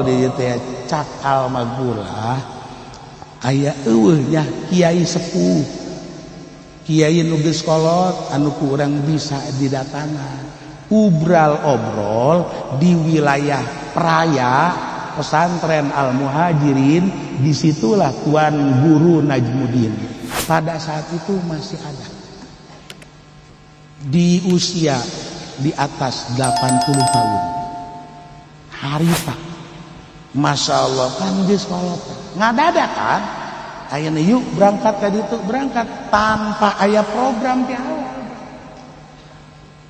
Di teh cak almaghfurlah aya eueuh nya kiai sepuh, kiai nu geus kolot anu ku urang bisa didatangan ubral obrol di wilayah Praya pesantren Al Muhajirin. Disitulah Tuan Guru Najmuddin pada saat itu masih ada di usia di atas 80 tahun harita. Masya Allah kan geus kolot, ngadadak kan ayeuna, yuk berangkat ka ditu. Berangkat tanpa aya program di awal.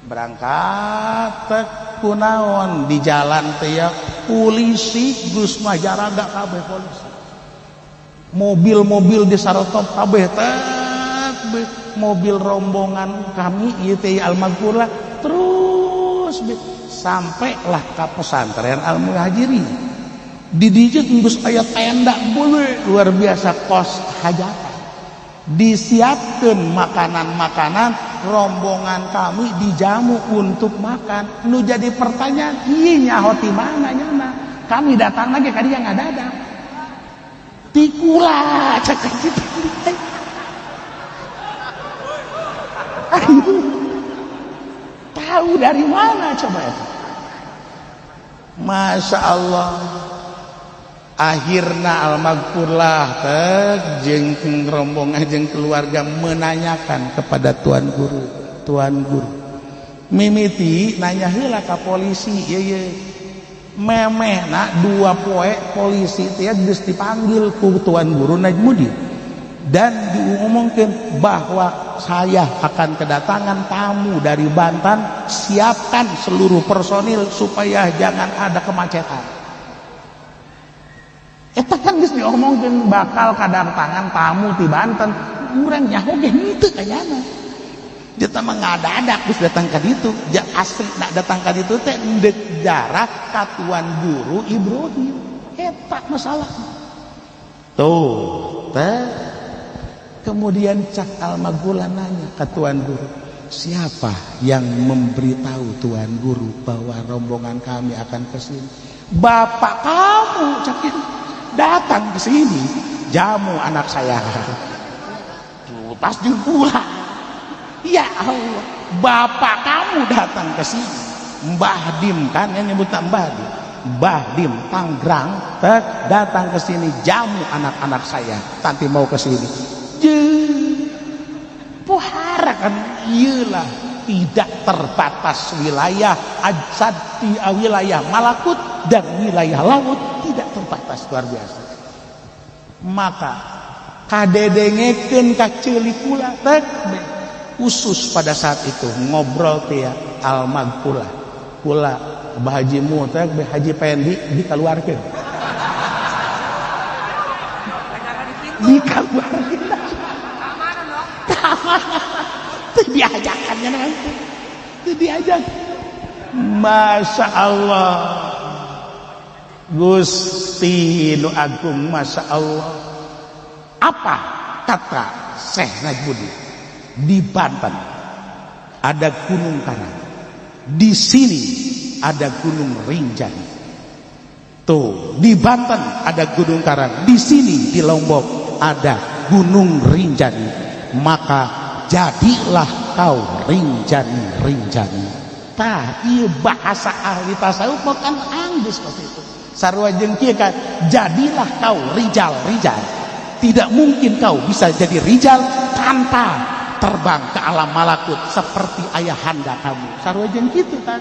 Berangkat teh kunaon di jalan teh ya polisi geus majaraga kabeh, polisi, mobil-mobil di sarotop kabeh teh mobil rombongan kami ieu teh al-maghfurlah terus sampailah ka pesantren Al-Muhajirin. Di dieu geus aya tenda boleh luar biasa, kos hajatan, disiapkan makanan-makanan, rombongan kami dijamu untuk makan. Nu jadi pertanyaan, iya nyaho ti mana nyana kami datang lagi ka dieu ngadadak tikula cek gitu. Ayo, tahu dari mana coba itu? Masya Allah, akhirna almaghfurlah teh jeung rombongan jeung keluarga menanyakan kepada tuan guru. Tuan guru mimiti nanya heula ka polisi, ieu ye memehna 2 poe polisi teh geus dipanggil ku tuan guru Najmuddin dan diumumkan bahwa saya akan kedatangan tamu dari Banten, siapkan seluruh personil supaya jangan ada kemacetan. Eta kan geus diomongkeun bakal kadatangan tamu ti Banten, urang nyaho ge henteu kayana. Dia mah ngadadak geus datang ka ditu, ja asli nak datang ka ditu teh endek jarah ka tuan guru Ibrahim. Eta masalah. Tuh, teh kemudian cak almagula nanya ke tuan guru, siapa yang memberitahu tuan guru bahwa rombongan kami akan ke sini? Bapak kamu, cak, datang ke sini jamu anak saya. Tuh, pas pulang, ya Allah, bapak kamu datang ke sini, Mbah Dim kan yang nyebut Mbah Dim, Mbah Dim Tanggrang datang ke sini jamu anak-anak saya nanti mau ke sini. Pohara kan iyalah, tidak terbatas wilayah ajsad di wilayah malakut dan wilayah laut tidak terbatas, luar biasa. Maka kadedengekeun ka ceuli kula teh khusus pada saat itu ngobrol teh ya almagfurlah kula, Bah Haji Mu teh, Bah Haji Pendi dikeluarkeun, dikeluarkeun teu diajakannya nanti teu diajak. Masya Allah, Gusti nu agung, Masya Allah. Apa kata Syekh Najmuddin? Di Banten ada Gunung Karang, di sini ada Gunung Rinjani. Tuh, di Banten ada Gunung Karang, di sini di Lombok ada Gunung Rinjani. Maka jadilah kau Rinjani Rinjani. Tah, ieu bahasa ahli tasawuf kan anggeus pasti itu. Sarua jeung kieu kan, jadilah kau rijal rijal. Tidak mungkin kau bisa jadi rijal tanpa terbang ke alam malakut seperti ayahanda kamu. Sarua jeung kitu kan.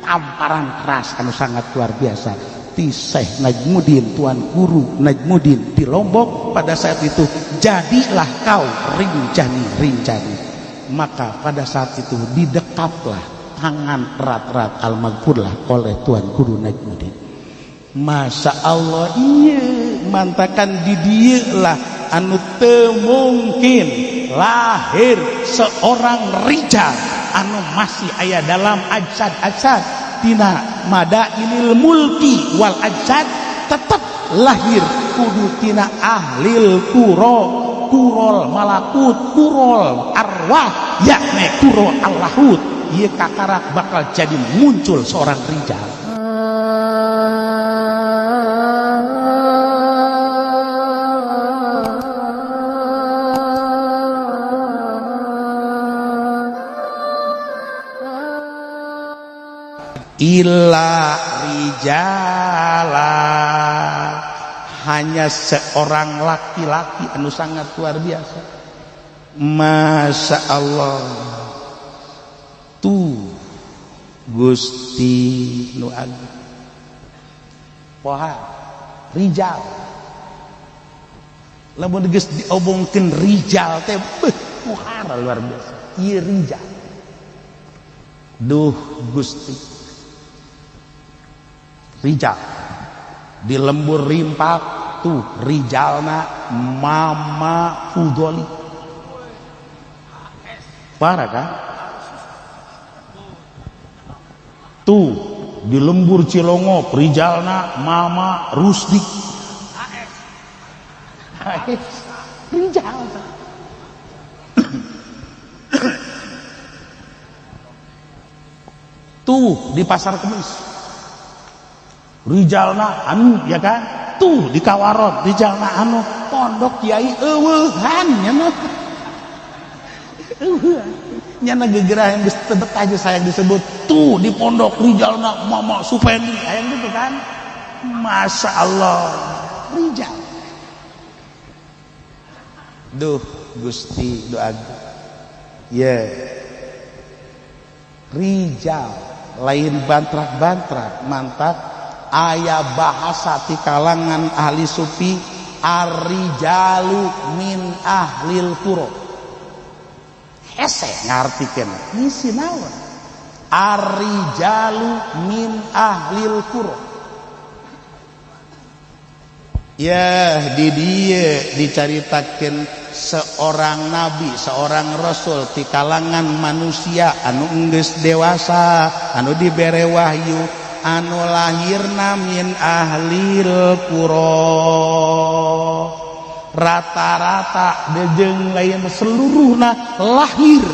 Tamparan keras anu sangat luar biasa ti Syekh Najmuddin, Tuan Guru Najmuddin di Lombok pada saat itu, jadilah kau Rinjani Rinjani. Maka pada saat itu didekaplah tangan erat-erat almaghfurlah oleh Tuan Guru Najmuddin. Masya Allah, iya mantakan di dieu lah anu teu mungkin lahir seorang rijal anu masih aya dalam ajsad-ajsad tina madainil mulki wal ajsad, tetap lahir kudu tina ahlil kuro, kurol malakut, kurol arwah, yakni kuro allahut. Ieu kakarak bakal jadi muncul seorang rijal. Illa rijala, hanya seorang laki-laki anu sangat luar biasa. Masya Allah, tuh Gusti nu agung. Poha rijal, lamun geus diobongkeun rijal teh beuh pohara luar biasa. Ieu rijal, duh Gusti, rijal di lembur rimpak tuh rijalna Mama Fudoli, parah kan? Tuh di lembur Cilongok rijalna Mama Rusdi, rijal. Tuh di Pasar Kemis rijalna anu, ya kan? Tuh di Kawarot rijalna anu, pondok kiai eueuhan nya eueuhan nyana gegerah yang geus teu betah aja sayang disebut. Tuh di pondok rijalna Mama Supendi, hayang gitu kan? Masya Allah, rijal. Duh Gusti doa ya rijal lain bantrak-bantrak mantap. Aya bahasa ti kalangan ahli sufi, ar-rijalu min ahlil qura. Hese ngartikeun ngisi naon ar-rijalu min ahlil qura. Ya di dieu dicaritakeun seorang nabi, seorang rasul ti kalangan manusia anu enggeus dewasa, anu dibere wahyu, anu lahirna min ahlil qura. Rata-rata jeung lain seluruhna lahir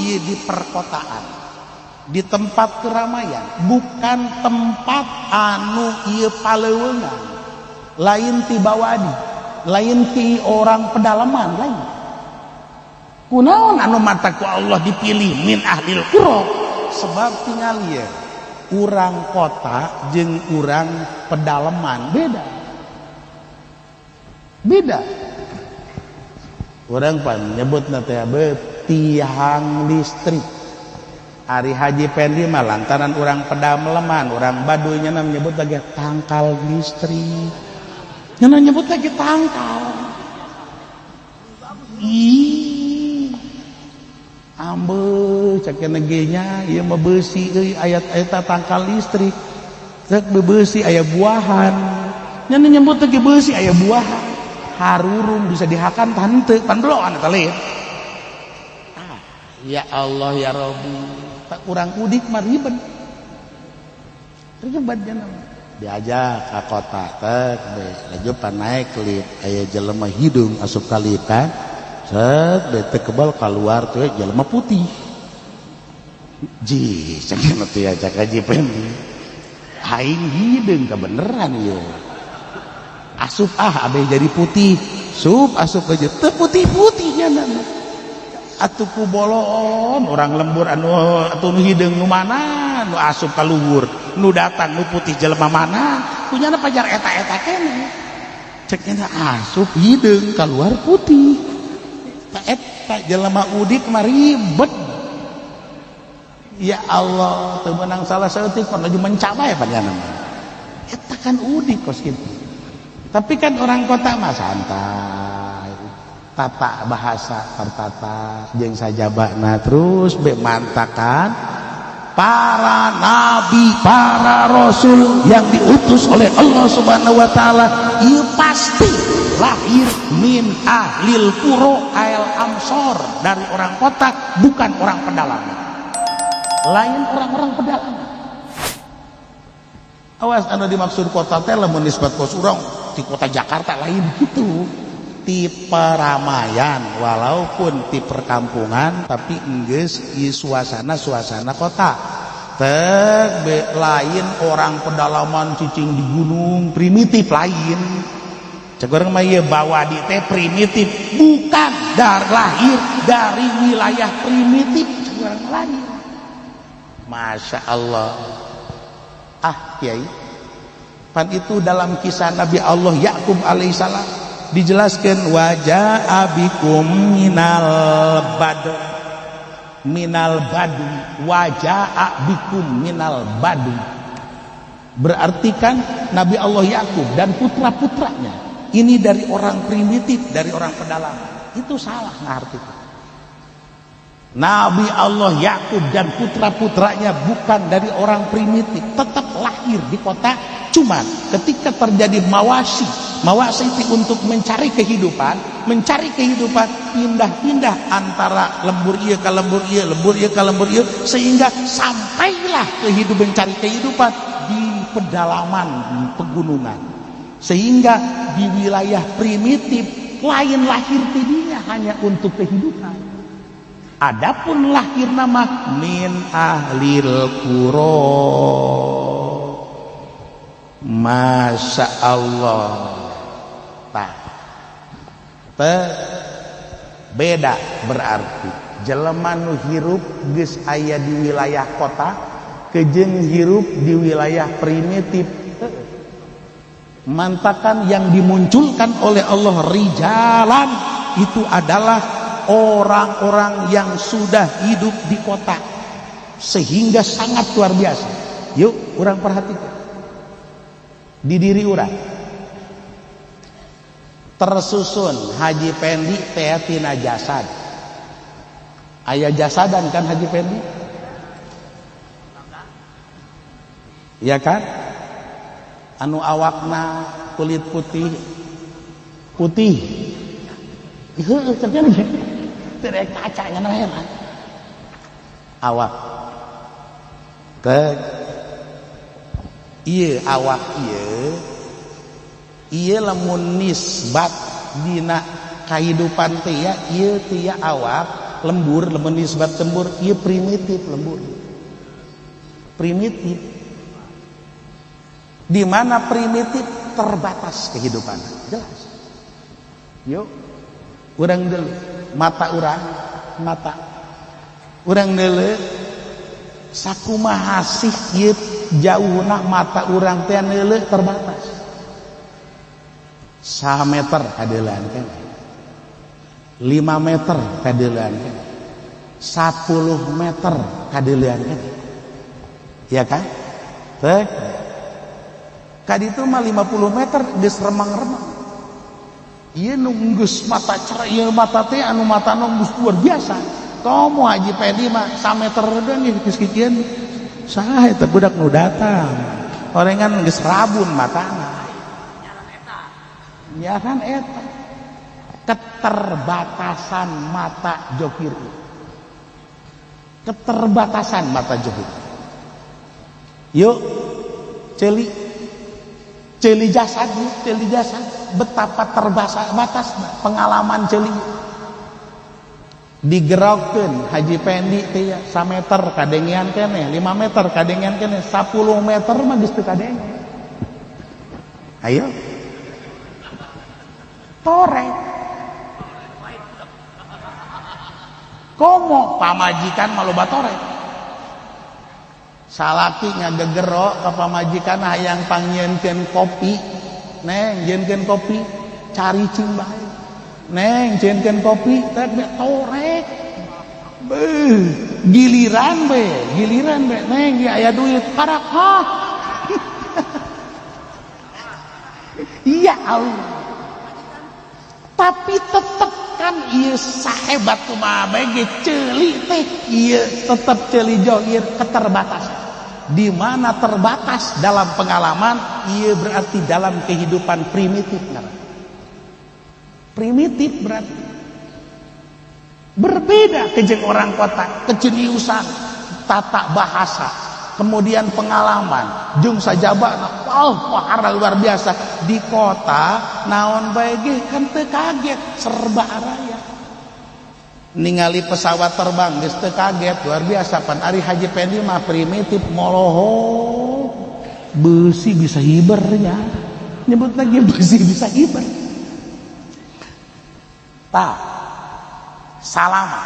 ieu di perkotaan, di tempat keramaian, bukan tempat anu ieu paleuweungan, lain ti bawadi, lain ti orang pedalaman, lain. Kunaon anu mata ku Allah dipilih min ahlil qura? Sebab tinggal ieu urang kota jeung urang pedalaman beda. Beda. Urang pan nyebutna teh tiang listrik. Ari Haji Pendi mah lantaran urang pedalaman, urang Baduy nya nyebut lagi tangkal listrik. Nya nyebut lagi tangkal. Ih. Ambe cek ge nya ieu mah beusi euy ayat eta tangkal listrik. Cek beusi aya buahan. Nya nyebut lagi beusi aya buahan. Harurum bisa dihakan tante pan beloan eta lain. Ah, ya Allah ya Rabbi, tak urang udik mah ribet. Ribet nya diajak ka kota teh be laju pan naik lift aya jelema hidung asup ka lift kan. Set be teu kebal keluar teh jelema putih. Ji cek teh ajak Haji Pendi. Aing hideung kabeneran ieu. Asup ah abe jadi putih, sup asup aja teu putih-putihnya nana. Atuh ku bolon orang lembur anu atuh nu hideung nu mana nu asup ka luhur, nu datang nu putih jelema mana, kunyana pajar eta-eta keneh. Cek nya asup hideung kaluar putih. Ta eta jelema udik mah ribet. Ya Allah, teu meunang salah saeutik pan laju mencapai panjana mah. Eta kan udik kos kitu. Tapi kan orang kota mah santai, tata bahasa tertata, jeung sajabana terus be mantakan para nabi, para rasul yang diutus oleh Allah Subhanahu wa taala, ieu pasti lahir min ahlil qura al amsor, dari orang kota, bukan orang pedalaman. Lain orang-orang pedalaman. Awas anu dimaksud kota teh lamun nisbat kos urang di kota Jakarta lain gitu, di peramaian walaupun di perkampungan tapi enggeus ieu suasana-suasana kota. Teh lain orang pedalaman cicing di gunung primitif lain. Cek urang mah ieu bawadi teh primitif, bukan dar lahir dari wilayah primitif, cek urang lain. Masya Allah. Ah kiai, pan itu dalam kisah Nabi Allah Yakub alaihissalam dijelaskan وجاء بكم من البدو من البدو وجاء بكم من البدو. Berarti kan Nabi Allah Yakub dan putra-putranya ini dari orang primitif, dari orang pedalaman. Itu salah ngerti. Nabi Allah Yakub dan putra-putranya bukan dari orang primitif, tetap lahir di kota. Cuman ketika terjadi mawasi, mawasi itu untuk mencari kehidupan, pindah-pindah antara lembur ieu ke lembur ieu, lembur ieu ke lembur ieu, sehingga sampailah kehidupan, mencari kehidupan di pedalaman, di pegunungan. Sehingga di wilayah primitif lain lahir tidinya hanya untuk kehidupan. Adapun lahir nama من أهل القرى. Masya Allah. Tah. Beda berarti jelema nu hirup geus aya di wilayah kota kejeng hirup di wilayah primitif. Mantakan yang dimunculkan oleh Allah rijalan itu adalah orang-orang yang sudah hidup di kota, sehingga sangat luar biasa. Yuk, urang perhatikan di diri urang tersusun Haji Pendi teh tina jasad. Aya jasadan kan Haji Pendi, ya kan? Anu awakna kulit putih putih, heueuh, tidak kacanya heran awak teh. Iya, awak iya iya, lamun nisbat dina kehidupan teh ya, iya teh ya, awak lembur, lamun nisbat lembur iya primitif, lembur primitif. Di mana primitif? Terbatas kehidupan, jelas. Yuk, urang dulu mata urang, mata urang dulu sakumaha sih ieu jauhna mata urang teh neuleuh terbatas. 1 meter kadeulean kan, 5 meter kadeulean kan, 10 meter kadeulean kan, ya kan? Teh kaditu mah 50 meter geus remang-remang. Ieu nu geus mata cerah, ieu mata teh anu mata nu geus luar biasa. Komo Haji Pedi mah sameter deui geus kikieu, saha eta budak nu datang, orengan geus rabun matana. Ya kan, eta keterbatasan mata jokir, keterbatasan mata jokir. Yuk, ceuli ceuli jasad, ceuli jasad, betapa terbatas batas pengalaman ceuli. Digerokeun Haji Pendi teh ya, 1 meter kadengean keneh, 5 meter kadengean keneh, 10 meter mah geus teu kadenge. Ayo torek. Komo pamajikan mah loba torek. Salaki ngagegero ka pamajikan hayang pangnyieunkeun kopi. Neng, nyieunkeun kopi, caricing bae. Neng, nyieunkeun kopi, teh torek. Beuh, giliran be, giliran be, neng, ya aya duit, karak hah. Ya Allah. Tapi tetep kan ieu sahebat kumaha bae ge ceuli teh ieu tetep ceuli johir keterbatasan. Di mana terbatas dalam pengalaman, ieu berarti dalam kehidupan primitif. Primitif berarti berbeda kejeng orang kota, kejeniusan tata bahasa, kemudian pengalaman jeung sajaba, oh pahara luar biasa. Di kota naon bae ge kan teu kaget, serba araya. Ningali pesawat terbang geus teu kaget, luar biasa. Pan ari Haji Pendi mah primitif, moloho besi bisa hibernya, nyebut lagi besi bisa hiber. Tah salama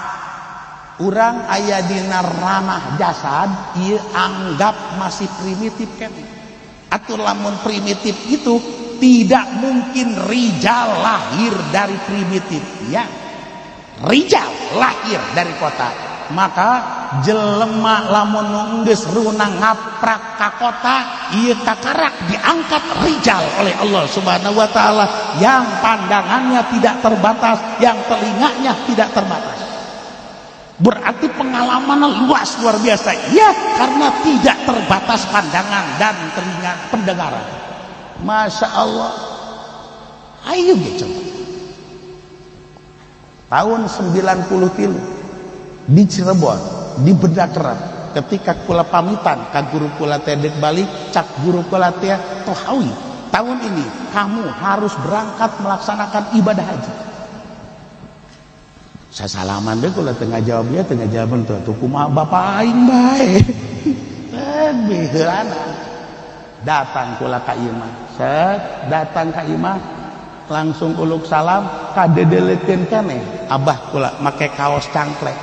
Urang aya dina ranah jasad ieu, anggap masih primitif keneh. Atau lamun primitif itu tidak mungkin rijal lahir dari primitif ya. Rijal lahir dari kota. Maka jelema lamun geus ruhna ngaprak ka kota ieu, kakarak diangkat rijal oleh Allah Subhanahu wa taala yang pandangannya tidak terbatas, yang telinganya tidak terbatas. Berarti pengalaman luas luar biasa ya, karena tidak terbatas pandangan dan telinga pendengaran. Masya Allah. Ayo gitu, tahun 93 di Cirebon, di Bedakerep, ketika kula pamitan ka guru kula teh balik, cak guru kula teh, "Tohawi, tahun ini kamu harus berangkat melaksanakan ibadah haji." Saya salaman deh, kula tengah jawabnya tengah jawaban tuh tuh, "Kumaha bapak aing bae?" Lebih datang kula ka imah, set datang ka imah langsung uluk salam, kadedelekeun keneh abah kula make kaos cangklek.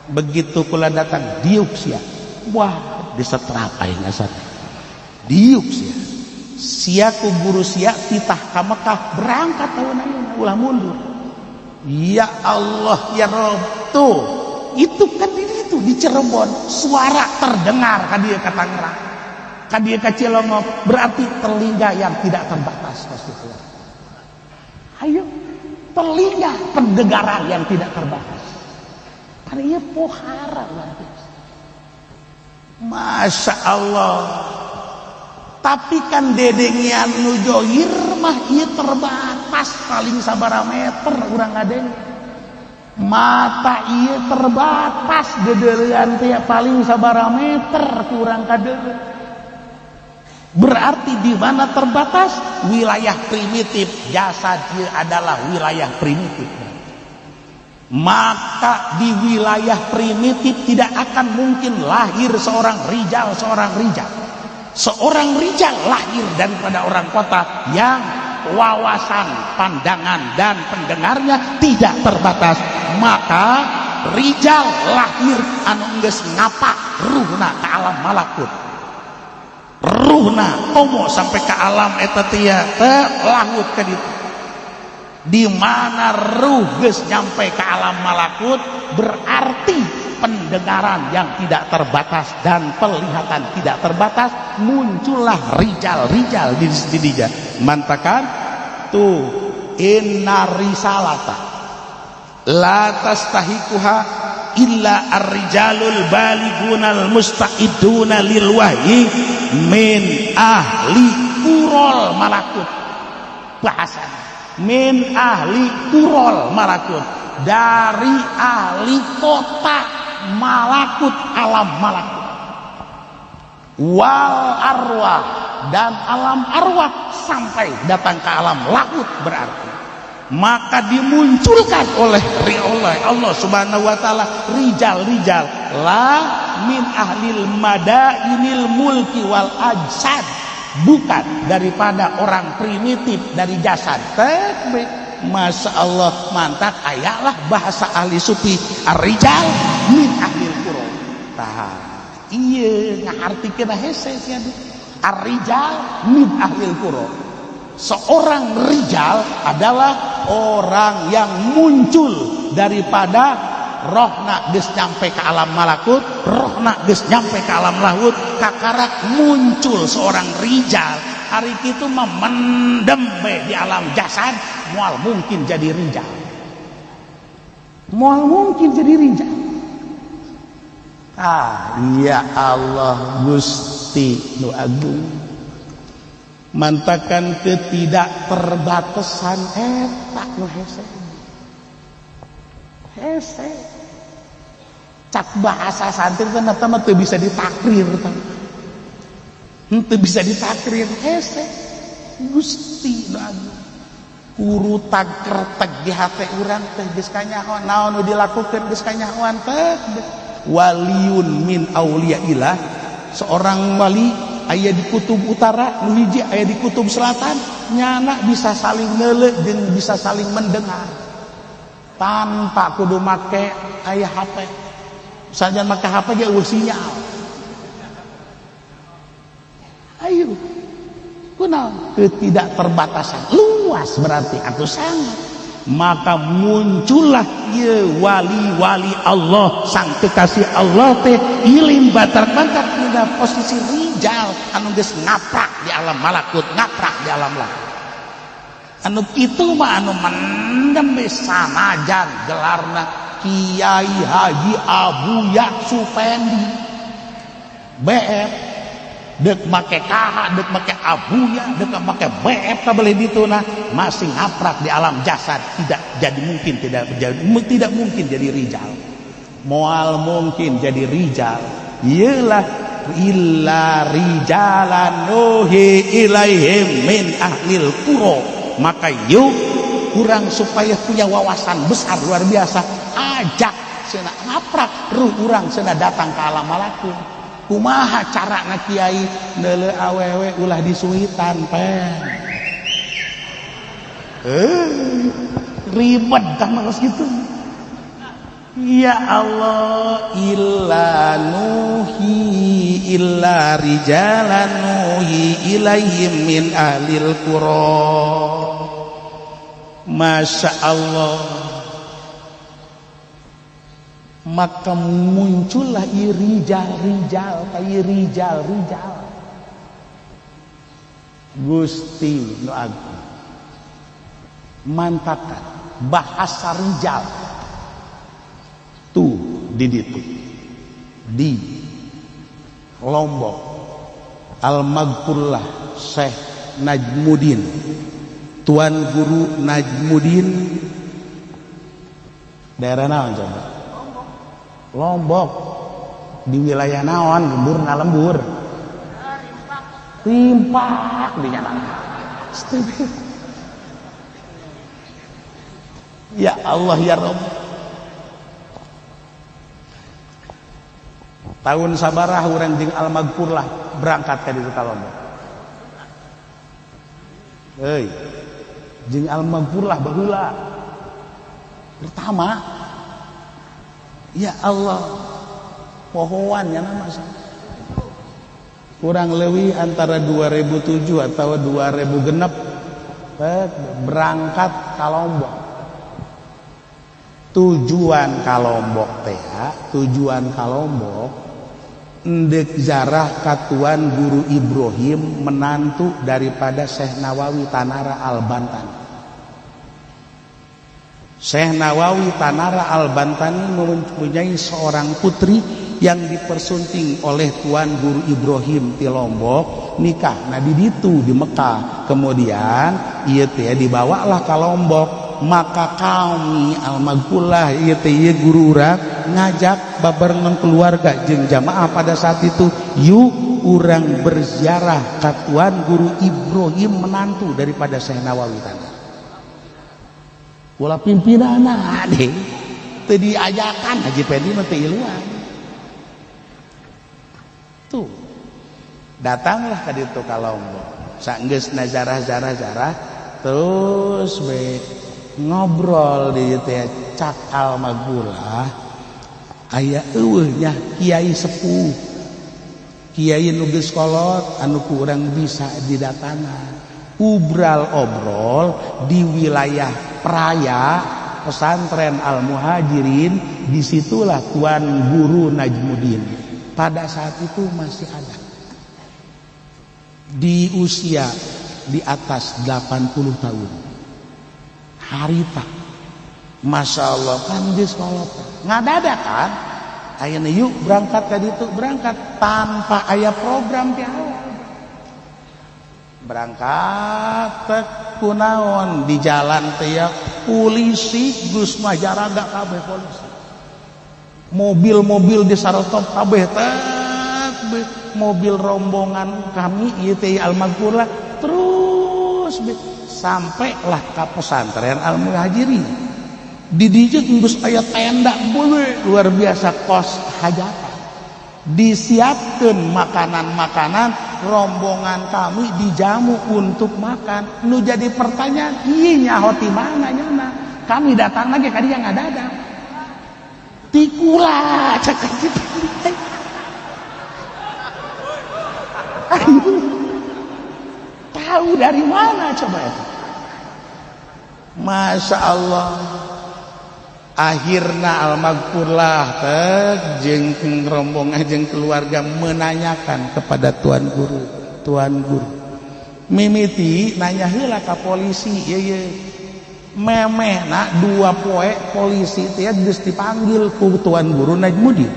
Begitu kula datang, diuk sia. Wah, disetrap aing asa diuk sia. Sia ku guru sia titah ka Mekah, berangkat tahun ayeuna, ulah mundur. Ya Allah ya Rob. Tuh itu kan di itu di Cirebon suara terdengar ka dieu ka Tangerang, ka dieu ka Cilongok. Berarti telinga yang tidak terbatas pasti keluar. Ayo, telinga pendengaran yang tidak terbatas karena ia pohara luar biasa. Masya Allah. Tapi kan dedengian nu johir mah ieu terbatas, paling sabaraha meter urang ngadenge. Mata ieu terbatas, dedelean teh paling sabaraha meter kurang kadeuleu. Berarti di mana terbatas? Wilayah primitif. Jasad ieu adalah wilayah primitif. Maka di wilayah primitif tidak akan mungkin lahir seorang rijal, seorang rijal. Seorang rijal lahir daripada orang kota yang wawasan, pandangan dan pendengarnya tidak terbatas. Maka rijal lahir anu geus ngapak ruhna ke alam malakut. Ruhna komo sampai ke alam eta tia teh lahut ke ditu. Di mana ruh geus nyampe ke alam malakut, berarti pendengaran yang tidak terbatas dan penglihatan tidak terbatas, muncullah rijal-rijal di dinya. Mantakan tuh, inna risalata la tastahikuha illa ar-rijalul baligunal musta'iduna lil wahyi min ahli kurol malakut. Bahasa min ahli kurol malakut, dari ahli kota malakut, alam malakut, wal arwah, dan alam arwah, sampai datang ke alam lahut. Berarti maka dimunculkan oleh oleh Allah Subhanahu wa taala rijal-rijal la min ahlil madainil mulki wal ajsad, bukan daripada orang primitif dari jasad. Tekbik. Masya Allah. Mantak ayalah bahasa ahli sufi, ar-rijal min ahlil qura. Tah iya, ngahartikeun hese sia. Ar-rijal min ahlil qura, seorang rijal adalah orang yang muncul daripada rohna geus nyampe ke alam malakut, rohna geus nyampe ke alam lahut, kakarak muncul seorang rijal. Hari itu mah mendem di alam jasad, moal mungkin jadi rijal, moal mungkin jadi rijal. Ah ya Allah Gusti nu agung. Mantakan ketidakterbatasan eta nu hese hese. Cak bahasa santri kan eta mah teu bisa ditakrir, teu bisa ditakrir. Hese Gusti nu agung. Kurutag kerteg di hate urang teh geus kanyahoan naon nu dilakukeun, geus kanyahoan teh. Waliyun min auliyaillah, seorang wali aya di kutub utara, nu hiji aya di kutub selatan, nyana bisa saling neuleu jeung bisa saling mendengar tanpa kudu make aya HP. Sajan make HP ge eueuh sinyal. Ayo. Kunaon? Ketidakterbatasan. Luas berarti atau sangat. Maka muncullah ye wali-wali Allah, sang kekasih Allah teh ilim batar-batar dina posisi rijal anu geus ngaprak di alam malakut, ngaprak di alam lahut. Anu kitu mah anu mendem we sanajan gelarna Kiai Haji Abuya Supendi BF, dek make KH, dek make Abuya, dek make BF kabeh ditu nah masih ngaprak di alam jasad, tidak jadi mungkin, tidak jadi, tidak mungkin jadi rijal. Moal mungkin jadi rijal. Iyalah illa rijalan nuhi ilaihim min ahlil qura. Maka yuk kurang supaya punya wawasan besar luar biasa, ajak cenah ngaprak ruh urang cenah datang ke alam malakut. Kumaha carana kiai neuleu awewe ulah disuitan pen. Ribet tah mah gitu. Ya Allah, illa nuhi illa rijalan nuhi ilaihim min ahlil qura. Masya Allah. Maka muncullah rijal-rijal, rijal-rijal. Gusti nu agung. Mantakan bahasa rijal tuh di ditu di Lombok Al-Maghfurlah Syekh Najmuddin, Tuan Guru Najmuddin, daerah naon coba? Lombok di wilayah naon? Lembur na lembur Rimpak di nyana. Ya Allah ya Rabb. Tahun sabarah urang jeung Al-Maghfurlah berangkat ka ditu ka Lombok. Heuy. Jeung Al-Maghfurlah baheula. Pertama, ya Allah, pohoan ya nama kurang lebih antara 2007 atau 2000 genep berangkat ka Lombok. Tujuan ka Lombok teh, tujuan ka Lombok endek zarah ka Tuan Guru Ibrahim, menantu daripada Syekh Nawawi Tanara Al-Bantani. Syekh Nawawi Tanara Al-Bantani mempunyai seorang putri yang dipersunting oleh Tuan Guru Ibrahim di Lombok, nikah nah di ditu di Mekah. Kemudian ieu teh dibawalah ke Lombok. Maka kami Al-Maghfurlah ieu teh ieu guru urang ngajak babarengan keluarga jeung jamaah pada saat itu, yuk urang berziarah ka Tuan Guru Ibrahim, menantu daripada Syekh Nawawi Tanara. Kula pimpinanna deh teu diajakan Haji Pendi mah teu iluan. Tuh datanglah ka ditu ka Lombok. Saenggeus nazarah-zarah-zarah terus we ngobrol di ditu teh cak Al-Maghfurlah aya eueuh nya kiai sepuh, kiai nu geus kolot anu kurang bisa didatangan. Ubral obrol di wilayah Praya pesantren Al-Muhajirin, disitulah Tuan Guru Najmuddin pada saat itu masih ada di usia di atas 80 tahun. Harita Masya Allah kan geus kolot ngadadak kan ayeuna yuk berangkat ka ditu, berangkat tanpa aya program ti awal. Berangkat teh kunaon di jalan teh ya polisi geus mah jaraga kabeh polisi. Mobil-mobil di sarotop kabeh teh mobil rombongan kami ieu teh Al-Maghfurlah terus sampailah ka pesantren Al-Muhajirin. Di dieu geus aya tenda boleh luar biasa kos hajatan. Disiapkan makanan-makanan, rombongan kami dijamu untuk makan. Nu jadi pertanyaan, ieu nyaho ti mana nyana? Kami datang lagi ka dieu ngadadak. Ti kula cek kitu. Tahu dari mana coba itu? Masya Allah. Akhirna almaghfurlah teh jeung rombongan jeung keluarga menanyakan kepada tuan guru, tuan guru mimiti nanya heula ka polisi, ieu ye memehna 2 poe polisi teh geus dipanggil ku tuan guru Najmudin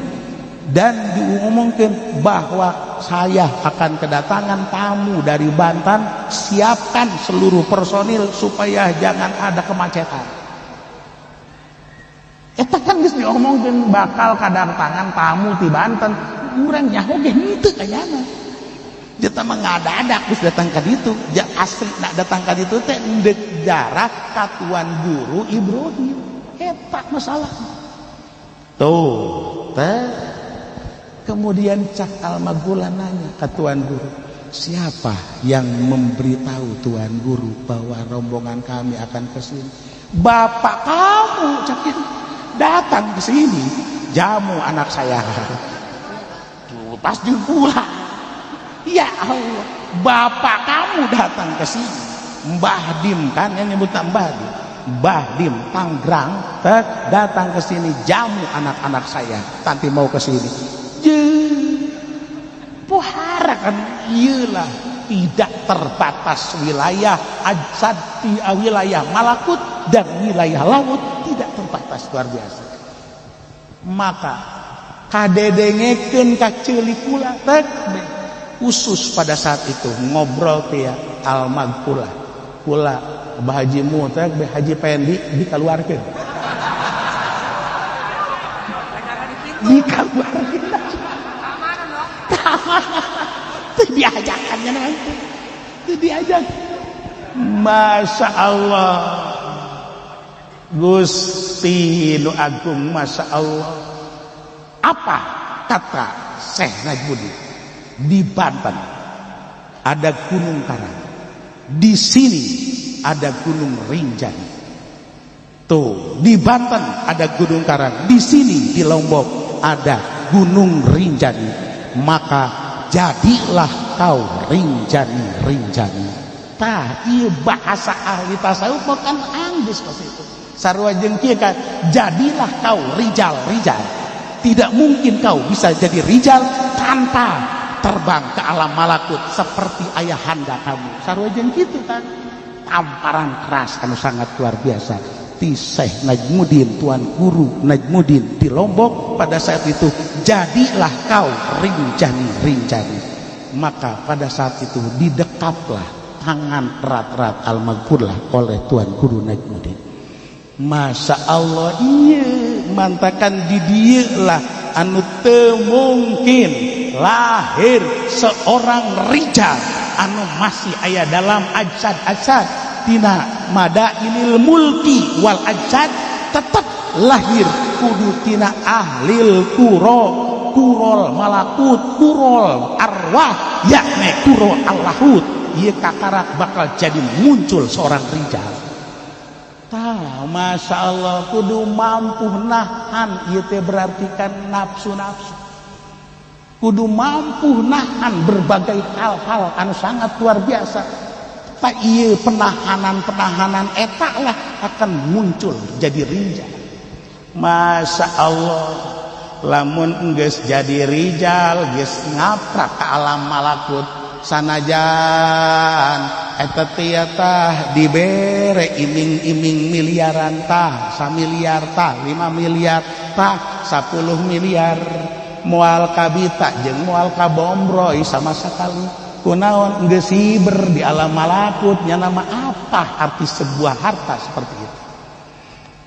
dan diumumkan bahwa saya akan kedatangan tamu dari Banten, siapkan seluruh personil supaya jangan ada kemacetan. Eta kan geus diomongkeun bakal kedatangan tamu ti Banten, urang nyaho ge henteu kayana. Dia mah ngadadak geus datang ka ditu, ja asli nak datang ka ditu teh endek jarah ka tuan guru Ibrahim. Eta masalah. Tuh, teh. Kemudian cak almagula nanya ke tuan guru, siapa yang memberitahu tuan guru bahwa rombongan kami akan ke sini? Bapak kamu, cak, datang ke sini, jamu anak saya. Tuh, pasti pulang. Ya Allah, bapak kamu datang ke sini. Mbah Dim kan yang nyebut Mbah Dim. Mbah Dim Tanggrang datang ke sini, jamu anak-anak saya. Nanti mau ke sini. Pohara kan iyalah, tidak terbatas wilayah ajsad, wilayah malakut dan wilayah laut tidak terbatas, luar biasa. Maka kadedengekeun ka ceuli kula teh khusus pada saat itu ngobrol teh almagfurlah kula Abah Haji Mu teh Haji Pendi dikaluarkeun. Dikaluarkeun. Teu diajakannya nanti. Teu diajak. Masya Allah. Gusti nu agung, Masya Allah. Apa kata Syekh Najmudin? Di Banten ada Gunung Karang. Di sini ada Gunung Rinjani. Tuh, di Banten ada Gunung Karang, di sini di Lombok ada Gunung Rinjani. Maka jadilah kau Rinjani, Rinjani. Tah, ieu bahasa ahli tasawuf mah kan anggeus pas itu. Sarua jeung kieu kan, jadilah kau rijal, rijal. Tidak mungkin kau bisa jadi rijal tanpa terbang ke alam malakut seperti ayahanda kamu. Sarua jeung kitu kan. Tamparan keras anu sangat luar biasa ti Syekh Najmudin, tuan guru Najmudin di Lombok pada saat itu, jadilah kau Rinjani, Rinjani. Maka pada saat itu didekaplah tangan erat-erat almaghfurlah oleh tuan guru Najmudin. Masya Allah, iya mantakan di dieu lah anu teu mungkin lahir seorang rijal anu masih aya dalam ajsad-ajsad tina madainil mulki wal ajsad, tetap lahir kudu tina ahlil kuro, kurol malakut, kurol arwah, yakni kuro allahut. Ieu kakarak bakal jadi muncul seorang rijal. Tah, Masya Allah, kudu mampu nahan ieu teh berarti kan nafsu-nafsu. Kudu mampu nahan berbagai hal-hal anu sangat luar biasa. Tak ieu penahanan-penahanan eta lah akan muncul jadi rijal. Masya Allah, lamun geus jadi rijal geus ngaprak ke alam malakut, sanajan eta teh tah dibere iming-iming miliaran tah, samiliar tah, 5 miliar tah, 10 miliar, moal kabita jeung moal kabombroy sama sekali. Kunaon geus hiber di alam malakut, nya nama apa arti sebuah harta seperti itu.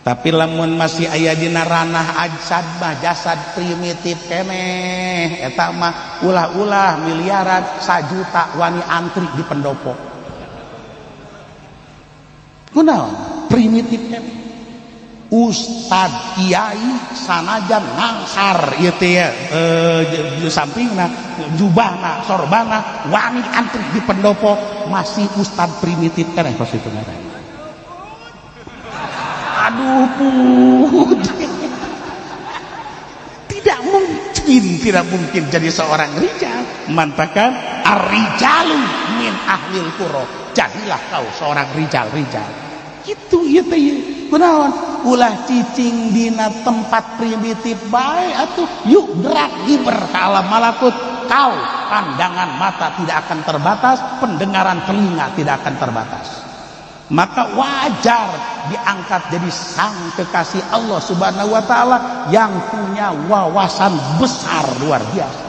Tapi lamun masih aya dina ranah ajsad mah, jasad primitif keneh, eta mah ulah-ulah miliaran, sajuta wani antri di pendopo. Kunaon primitif keneh. Ustad kiai sanajan ngangsar ieu teh sampingna jubahna sorbana wani antri di pendopo, masih ustad primitif keneh pas itu ngaran. Aduh putih. mungkin tidak mungkin jadi seorang rijal. Mantakan ar-rijalu min ahlil qura. Jadilah kau seorang rijal-rijal. Gitu ieu teh ieu. Kunaon? Ulah cicing dina tempat primitif bae atuh. Yuk gerak giber ke alam malakut. Kau pandangan mata tidak akan terbatas, pendengaran telinga tidak akan terbatas. Maka wajar diangkat jadi sang kekasih Allah Subhanahu wa taala yang punya wawasan besar luar biasa.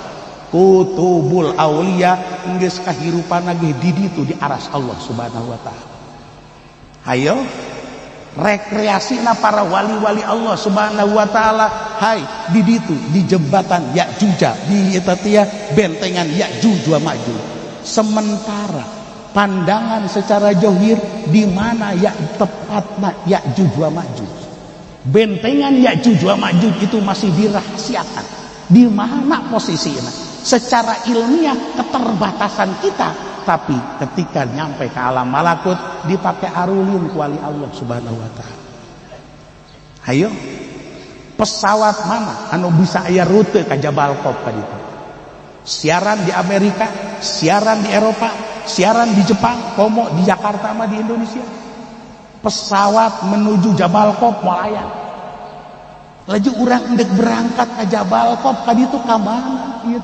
Kutubul aulia geus kahirupan ge di ditu di aras Allah Subhanahu wa taala. Hayo rekreasina para wali-wali Allah Subhanahu wa taala, hai di ditu di jembatan Ya'juj, di eta teh bentengan Ya'juj wa Ma'juj. Sementara pandangan secara johir di mana ya tepatna Ya'juj wa Ma'juj. Bentengan Ya'juj wa Ma'juj itu masih dirahasiakan. Di mana posisinya? Secara ilmiah keterbatasan kita, tapi ketika nyampe ke alam malakut dipakai arulin kuali Allah Subhanahu wa taala. Hayo, pesawat mana anu bisa aya rute ka Jabal Qaf ka ditu? Siaran di Amerika, siaran di Eropa, siaran di Jepang, komo di Jakarta mah di Indonesia. Pesawat menuju Jabal Qaf melayang. Laju urang endek berangkat ke Jabal Qaf ka ditu ka mana ieu?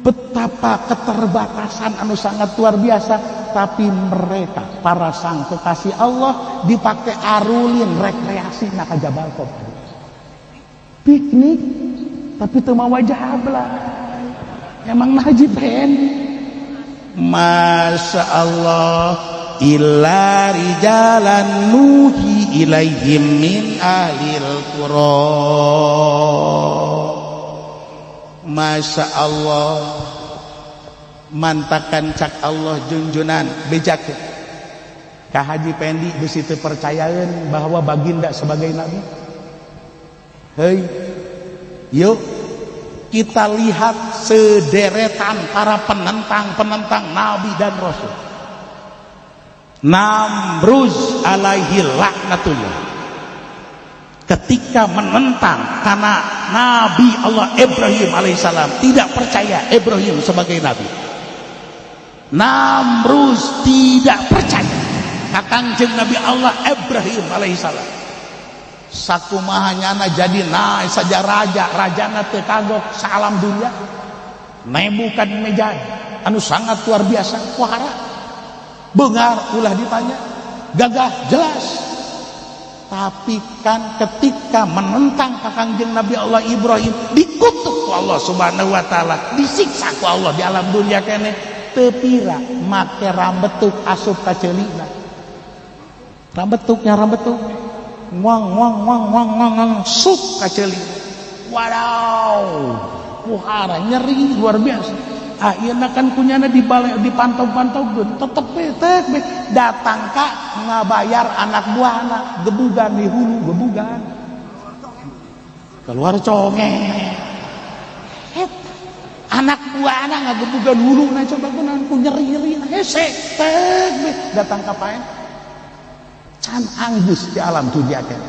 Betapa keterbatasan anu sangat luar biasa, tapi mereka para sang kekasih Allah dipakai arulin rekreasi na ka Jabal Qaf. Piknik tapi teu mawa jablay. Emang Haji Pendi. Masya Allah, illa rijalan nuhi ilaihim min ahlil qura. Masya Allah, mantakan cak Allah junjunan bejak ka Haji Pendi bisi teu percayaeun bahwa baginda sebagai nabi. Hei, yuk kita lihat sederetan para penentang-penentang nabi dan rasul. Namruz alaihi laknatullah ketika menentang karena Nabi Allah Ibrahim alaihissalam, tidak percaya Ibrahim sebagai nabi. Namruz tidak percaya ka Kangjeng Nabi Allah Ibrahim alaihissalam. Sakumaha nyana jadi naik saja raja, rajana teu kagok salam dunia. Nebukadnezar anu sangat luar biasa wahara, beunghar ulah ditanya, gagah jelas. Tapi kan ketika menentang Kangjeng Nabi Allah Ibrahim, dikutuk ku Allah Subhanahu wa taala, disiksa ku Allah di alam dunia kene. Teu pira make rambetuk asup ka ceulina. Rambetuknya rambetuk wang wang wang wang wang wang sup ka ceulina. Wadaw, puhara nyeri luar biasa. Ayeuna kan kunyana dibalik dipantau-pantaukeun, tetep we tek we datang ka ngabayar anak buahna gebugan di hulu, gebugan keluar conge. Anak buahna ngagebugan hulu na coba kunaon ku nyeri-nyeri hese tek we datang ka paen can anggeus di alam dunia kan.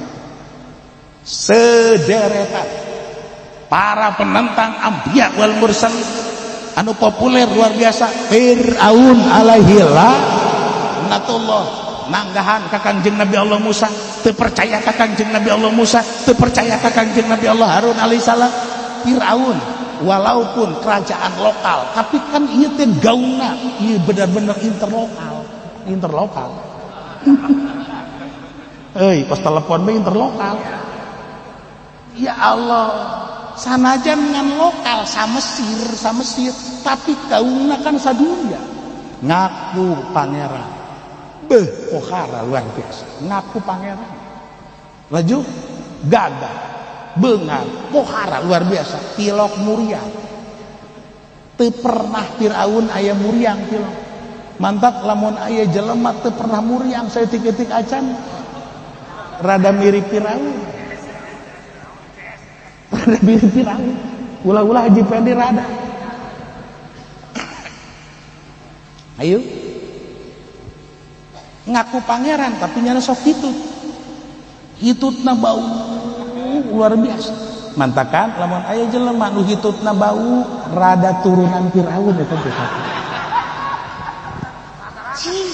Sederetan para penentang anbiya wal mursalin anu populer luar biasa, Fir'aun alaihi laknatullah, nanggahan ka Kangjeng Nabi Allah Musa, teu percaya ka Kangjeng Nabi Allah Musa, teu percaya ka Kangjeng Nabi Allah Harun alaihissalam. Fir'aun walaupun kerajaan lokal, tapi kan ieu teh gaungna ieu benar-benar interlokal, interlokal. Hei, pas telepon be interlokal. Ya Allah, sanajan ngan lokal sa Mesir, sa Mesir, tapi gaungna kan sadunia. Ngaku pangeran. Beh, pohara luar biasa. Ngaku pangeran. Laju gagah, beunghar, pohara luar biasa, tilok muriang. Teu pernah Firaun aya muriang tilok. Mantap lamun aya jelema teu pernah muriang saeutik-eutik acan, rada mirip Firaun. Rada mirip Firaun. Ulah-ulah Haji Pendi rada. Ayo. Ngaku pangeran tapi nyana sok hitut. Hitutna bau luar biasa. Mantakan lamun aya jelema nu hitutna bau rada turunan Firaun eta teh. Cih.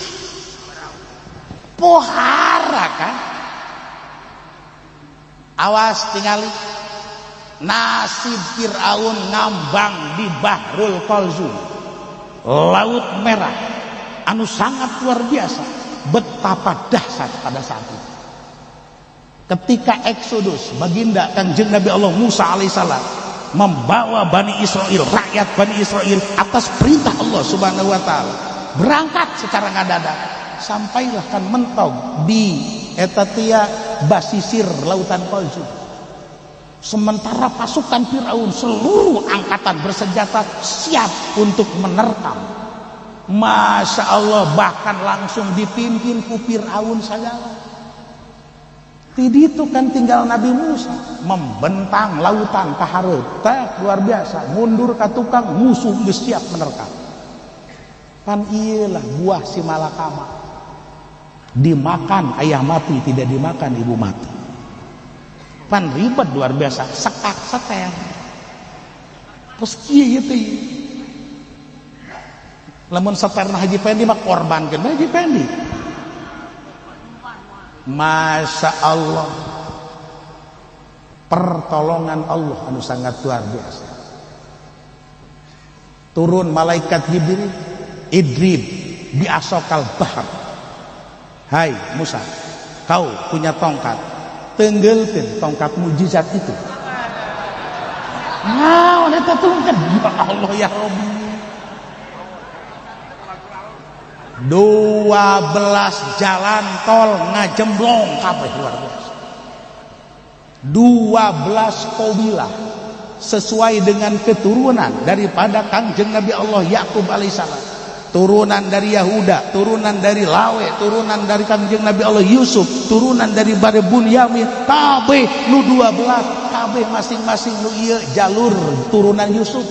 Pohara kan? Awas tingali nasib Firaun ngambang di Bahrul Qalzum, Laut Merah anu sangat luar biasa, betapa dahsyat pada saat itu. Ketika Eksodus, baginda Kangjeng Nabi Allah Musa alaihissalam membawa Bani Israel, rakyat Bani Israel atas perintah Allah Subhanahu wa taala, berangkat secara ngadadak, sampailah kan mentok di etatia basisir Lautan Qalzum. Sementara pasukan Firaun seluruh angkatan bersenjata siap untuk menerkam. Masya Allah, bahkan langsung dipimpin ku Firaun segala. Tidak itu kan tinggal Nabi Musa membentang lautan ka hareup, teh luar biasa, mundur ke tukang, musuh geus siap menerkam. Pan iyalah buah si malakama. Dimakan ayah mati, tidak dimakan ibu mati. Pan ribet luar biasa, sekak seter. Terus kieu teh. Lamun seterna Haji Pendi mah korbankeun Haji Pendi. Masya Allah, pertolongan Allah anu sangat luar biasa. Turun malaikat Jibril, idrib bi'ashakal bahr. Hai Musa, kau punya tongkat, tenggelkeun tongkat mujizat itu. Nah, eta tongkat, ya Allah ya Rabbi. 12 jalan tol ngajemblong kabeh luar biasa. 12 kabilah sesuai dengan keturunan daripada Kangjeng Nabi Allah Yakub alaihissalam. Turunan dari Yahuda, turunan dari Lawe, turunan dari Kangjeng Nabi Allah Yusuf, turunan dari Bani Bunyamin, kabeh nu 12, kabeh masing-masing nu ieu jalur turunan Yusuf,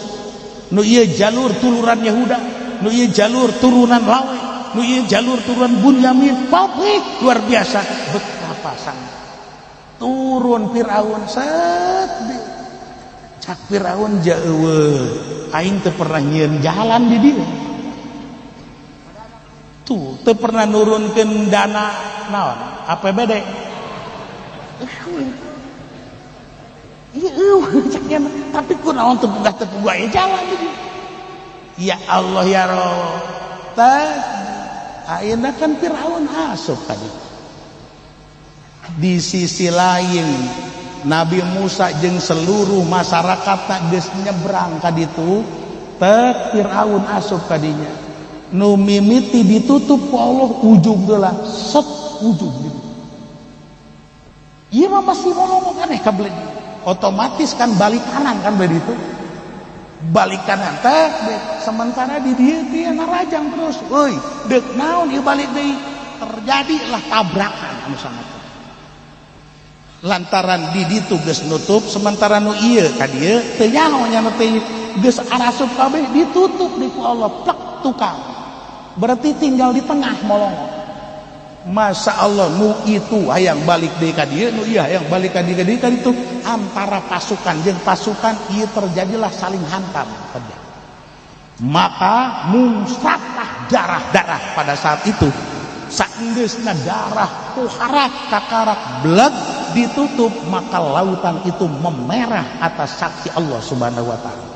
nu ieu jalur turunan Yahuda, nu ieu jalur turunan Lawe, nu ieu jalur turunan Bunyamin, kabeh luar biasa. Betapa sangat turun Firaun set cak Firaun jauh aing teu pernah nyieun jalan di dieu. Tuh teu pernah nurunkeun dana naon APBD. Ieu caknya tapi kunaon teu pugah teu pugah jalan di dieu. Ya Allah ya Rabb. Tah ayeuna kan Firaun asup tadi. Di sisi lain Nabi Musa jeung seluruh masyarakat tak geus nyebrang ka ditu, tek Firaun asup ka dinya. Nu mimiti ditutup ku Allah ujung heula, set ujung gitu. Ieu mah masih ngomong aneh ka beli. Otomatis kan balik kanan kan beli itu. Balik kanan teh sementara di dieu teh narajang terus. Euy, deuk naon ieu balik deui? Terjadilah tabrakan anu sangat. Lantaran di ditu geus nutup, sementara nu ieu ka dieu teu nyaho nya nu teh geus arasup kabeh ditutup di ku Allah plek tukang. Berarti tinggal di tengah molongo. Masya Allah, nu itu hayang balik deui ka dieu, nu ieu hayang balik ka dieu ka ditu, antara pasukan jeung pasukan ieu terjadilah saling hantam terjadi. Maka mungsatlah darah-darah pada saat itu. Saenggeusna darah puharak kakarak bleg ditutup, maka lautan itu memerah atas saksi Allah Subhanahu wa taala.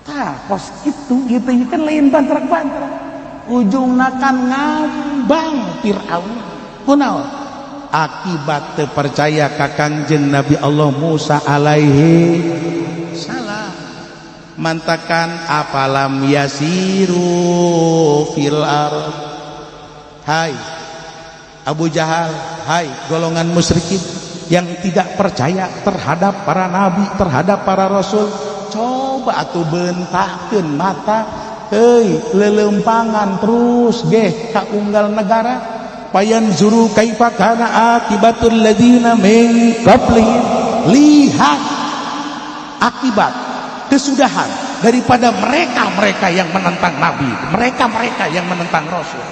Tah, kos kitu gitu kan lain bantrak-bantrak. Ujungna kan ngambang Firaun. Kunaon? Akibat teu percaya ka Kangjeng Nabi Allah Musa alaihi salam. Mantakan apalam yasiru fil ard. Hai Abu Jahal, hai golongan musyrikin yang tidak percaya terhadap para nabi, terhadap para rasul, coba atuh bentakeun mata, heuy leuleumpangan terus geh ka unggal negara, payanzuru kaifa kana akibatul ladzina min qablihim. Lihat akibat kesudahan daripada mereka-mereka yang menentang nabi, mereka-mereka yang menentang rasul.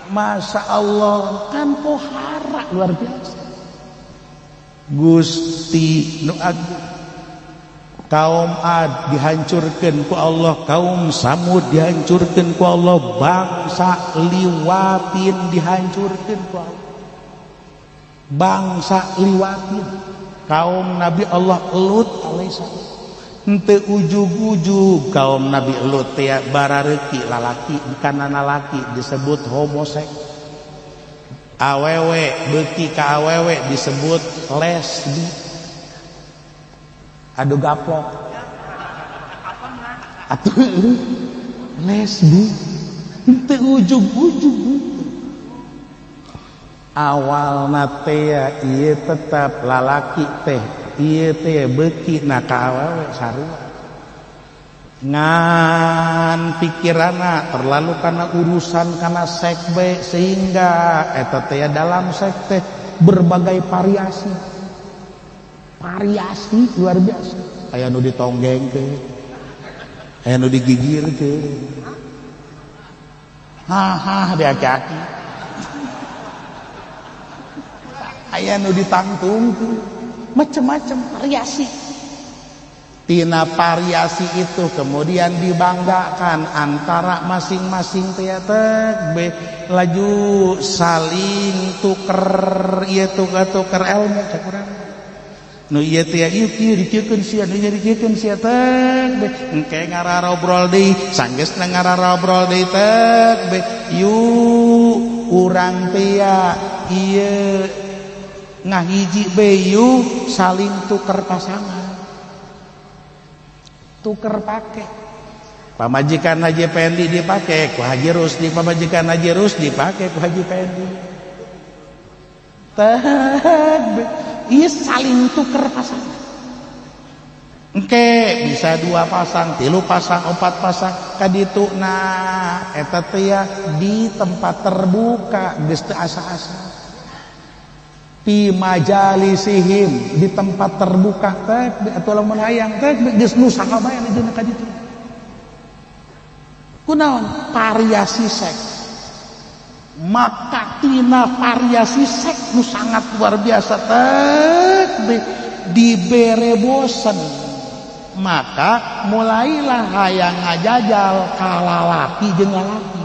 Masya Allah, kan pohara luar biasa. Gusti nu agung, kaum Ad dihancurkan ku Allah, kaum Samud dihancurkan ku Allah, bangsa Liwatin dihancurkan ku Allah, bangsa Liwatin, kaum Nabi Allah Lut alaihissalam. Henteu ujug-ujug kaum Nabi Lut teh barareuki lalaki kana lalaki, disebut homoseks. Awewe beuki ka awewe disebut lesbi. Aduh, gaplok atuh lesbi. Henteu ujug-ujug awalna teh ieu tetap lalaki teh ieu teh beuki na ka awewe sarua, ngan pikiranna terlalu karena urusan karena seks be, sehingga eta teh dalam seks teh berbagai variasi, variasi luar biasa. Aya nu ditonggeng ke, aya nu digigir ke, haha, diaki-aki, aya nu ditangtung ke, macam-macam variasi. Tina variasi itu kemudian dibanggakan antara masing-masing teater be, laju saling tuker ieu, tuker-tuker ilmu. Cek urang nu ieu teh ieu kieu dikieukeun sia, nu ieu dikieukeun sia teh be. Engke ngararobrol deui, sanggeusna ngararobrol deui teh be, yuk urang teh ieu ngahiji be, yuk saling tuker pasangan, tuker pake. Pamajikan Haji Pendi dipake ku Haji Rusdi, pamajikan Haji Rusdi dipake ku Haji Pendi teh. Iya, saling tuker pasangan. Engke bisa dua pasang, tilu pasang, empat pasang kaditu. Nah, eta teh ya di tempat terbuka geus teu asa-asa, fi majalisihim, di tempat terbuka teh, atau lamun hayang teh geus nu saha bae anu ka ditu. Kunaon? Variasi seks. Maka tina variasi seks nu sangat luar biasa teh dibere bosen, maka mulailah hayang ngajajal ka lalaki jeung lalaki,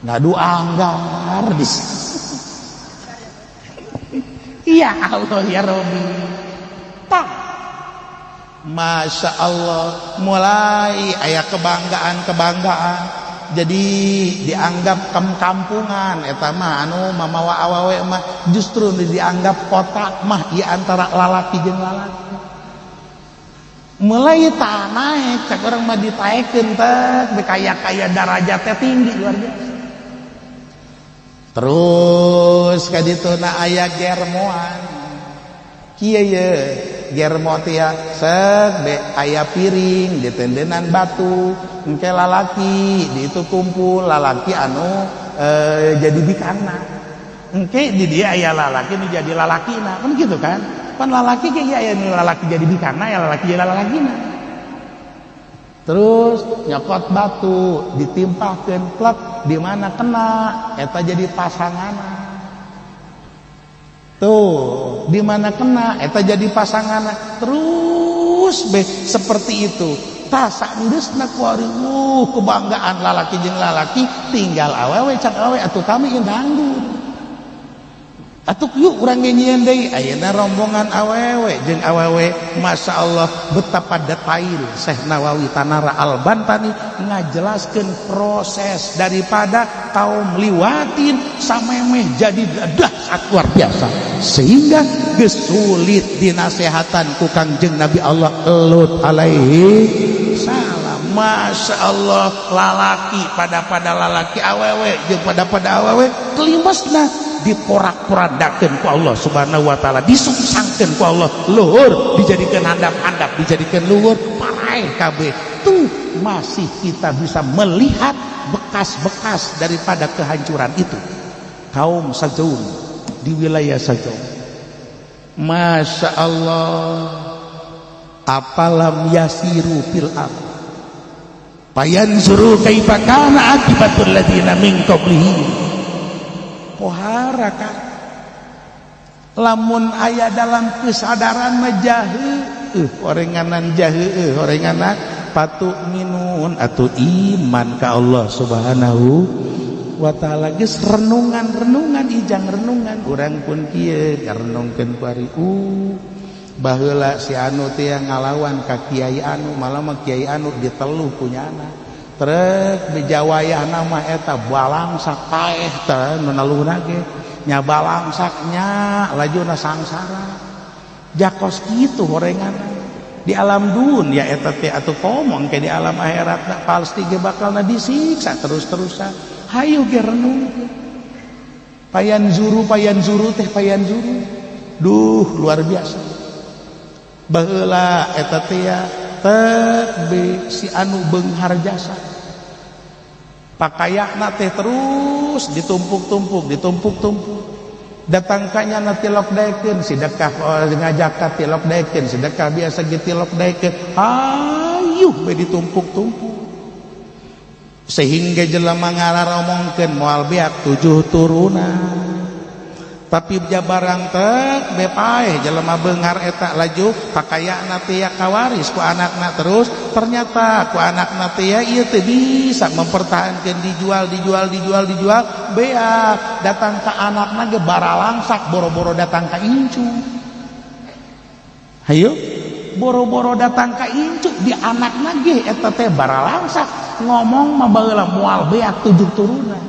ngadu anggar di. Ya Allah ya Robi, tak. Masya Allah, mulai aya kebanggaan-kebanggaan, jadi dianggap kampungan eta mah anu mamawa awewe mah, justru dianggap kota mah ieu antara lalaki jeung lalaki. Mulai tak naik, cek orang mah ditaekeun teh kaya-kaya darajat teh tinggi luar biasa. Terus ka ditu na aya germoan kieu ye. Germo teh ya sek be, aya piring ditendenan batu. Engke lalaki di itu kumpul, lalaki anu jadi bikangna, engke di dia aya lalaki nu jadi lalakina, kan gitu kan. Pan lalaki kayak aya nu lalaki jadi bikangna ya, lalaki jadi lalakina. Terus nyokot batu ditimpahkeun, plek, di mana kena eta jadi pasangan. Tuh, di mana kena eta jadi pasangan. Terus be seperti itu. Tah, saenggeusna kuari kebanggaan lalaki jeung lalaki, tinggal awewe cak awewe atuh kami nganggur. Atuh yuk urang nyieun deui ayeuna rombongan awewe jeung awewe. Masya Allah, betapa detail Syekh Nawawi Tanara Al-Bantani ngajelaskeun proses daripada kaum liwatin samemeh jadi dahsyat luar biasa, sehingga geus sulit dinasehatan ku Kangjeng Nabi Allah Lut alaihi salam. Masya Allah, lalaki pada pada lalaki, awewe jeung pada pada awewe, kelimesna diporak-porandakeun ku Allah Subhanahu wa taala, disungsangkeun ku Allah luhur, dijadikan handap-handap, dijadikan luhur, paraeh kabeh. Tuh masih kita bisa melihat bekas-bekas daripada kehancuran itu, kaum Sajaun di wilayah Sajaun. Masya Allah, afalam yasiru fil ard fayanzuru kaifa kana akibatul ladina min qablihim. Pohara kan Lamun aya dalam kesadaran mah jahe orenganan, jahe orenganan. Fatu'minun atau iman ka Allah Subhanahu wa ta'ala. Geus renungan-renungan, ijang renungan urang pun kieu renungkeun kuari. Baheula si anu teh ngalawan ka kiai anu, malah mah kiai anu diteluh punya anak trek bijawayah nama eta balangsak paeh teh nu naluhna ge nya, balangsaknya lajuna sangsara jakos kitu horengan di alam dunia eta teh, atuh komong ke di alam akhirat pasti ge bakalna disiksa terus-terusan. Hayu ge renung, fayanzuru, fayanzuru teh, fayanzuru. Duh, luar biasa. Baheula eta teh ya teh si anu beunghar jasa, pakaianna teh terus ditumpuk-tumpuk, ditumpuk-tumpuk. Datangkannya na tilok daekeun sedekah, oh, ngajakat tilok daekeun sedekah, biasa ge tilok daekeun. Hayuh be ditumpuk-tumpuk sehingga jelema ngararomongkeun moal beak tujuh turunan. Tapi jabarang tek be paeh jelema beunghar eta, laju pakaianna teh kawaris ku anakna terus. Ternyata ku anakna teh ieu teh bisa mempertahankan, dijual, dijual, dijual, dijual, beak. Datang ka anakna ge baralangsak, boro-boro datang ka incu. Hayu, boro-boro datang ka incu, di anakna ge eta teh baralangsak. Ngomong mah baheula moal beak tujuh turunan.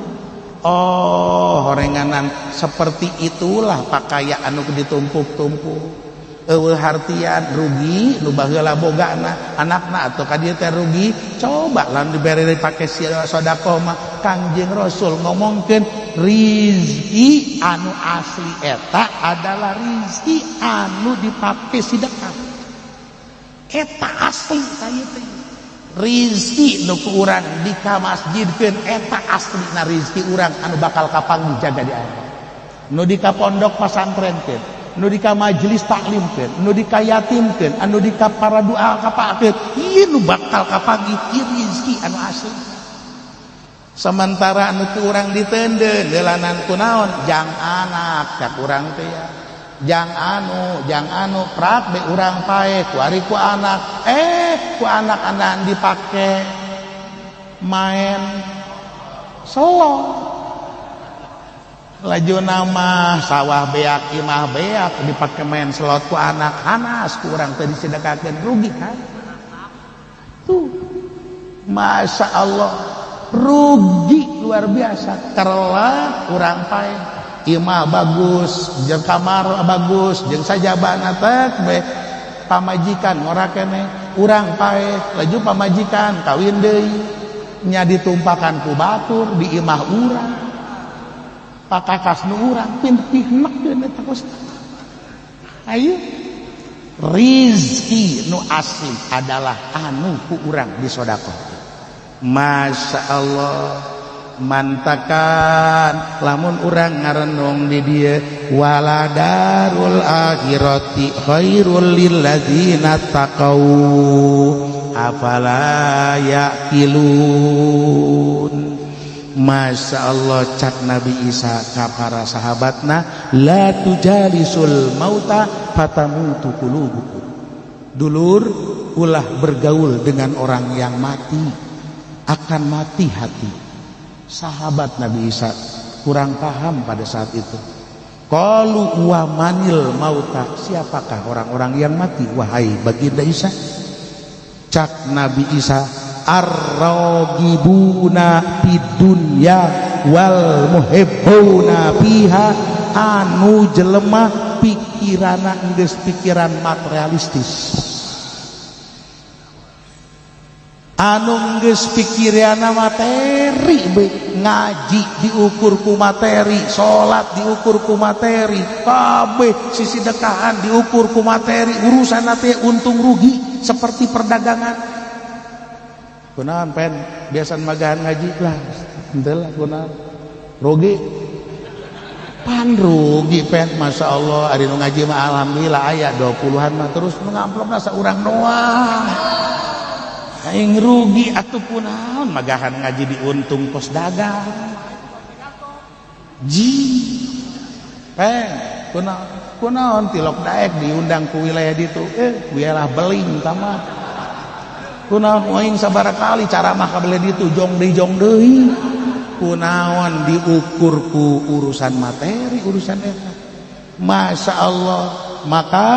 Oh, horenganan seperti itulah pakaian anu ditumpuk-tumpuk eueuh hartian, rugi nu baheula bogana anakna atau ka dieu teh rugi. Coba lamun dibere dipake sedekah mah, Kangjeng Rasul ngomongkeun rizki anu asli eta adalah rizki anu dipake sedekah. Eta asli tah teh rizki nu ku urang dikamasjidkeun, eta aslina rizki urang anu bakal kapanggih jaga di akhirat. Nu di ka pondok pasantrenkeun, nu di ka majelis taklimkeun, nu di ka yatimkeun, anu di ka para doa kapakeun, ieu nu bakal kapanggih, ieu rizki anu asli. Sementara anu ku urang diteundeun deulanan kunaon, jang anak cak urang teh ya, jang anu, jang anu, prak be urang paeh kuari ku anak, ku anak-anak dipake main selo. Laju nama sawah beak, imah beak, dipake main slot ku anak. Hanas ku urang teh disedekahkeun, rugi kan tuh. Masya Allah, rugi luar biasa karena urang paeh. Imah bagus jeung kamar bagus jeung sajabana teh be pamajikan ngora keneh, urang paeh. Laju pamajikan kawin deui nya, ditumpakan ku batur di imah urang, pakakas nu urang pin pihnek eta kos. Ayo, rizki nu asli adalah anu ku urang disodakoh. Masya Allah, mantakan lamun urang ngarenung di dieu, waladarul akhirati khairul lilladzina taqau afala yaqilun. Masya Allah, cak Nabi Isa ka para sahabatna, la tujalisul mauta fatamutu qulubukum. Dulur, ulah bergaul dengan orang yang mati, akan mati hati. Sahabat Nabi Isa kurang paham pada saat itu. Qalu wa manil mauta, siapakah orang-orang yang mati wahai baginda Isa? Cak Nabi Isa, ar-ragibuna fid dunya wal muhibbuna fiha, anu jelema pikirana geus pikiran materialistis, anu geus pikiranna materi be, ngaji diukur ku materi, salat diukur ku materi, kabeh sisi dekahan diukur ku materi, urusan teh untung rugi seperti perdagangan. Kunaon pen biasa magahan ngaji lah, henteu lah, kunaon rugi pan, rugi pen. Masya Allah, ari nu ngaji mah alhamdulillah aya 20-an mah, terus nu ngamplopna saurang doang. Aing rugi atuh, kunaon magahan ngaji diuntung kos dagang ji pen. Kunaon? Kunaon tilok daek diundang ku wilayah ditu? Wilayah beling tama. Kunaon aing sabaraha kali caramah ka belah ditu jong deui jong deui. Kunaon diukur ku urusan materi urusan eta. Masya Allah, maka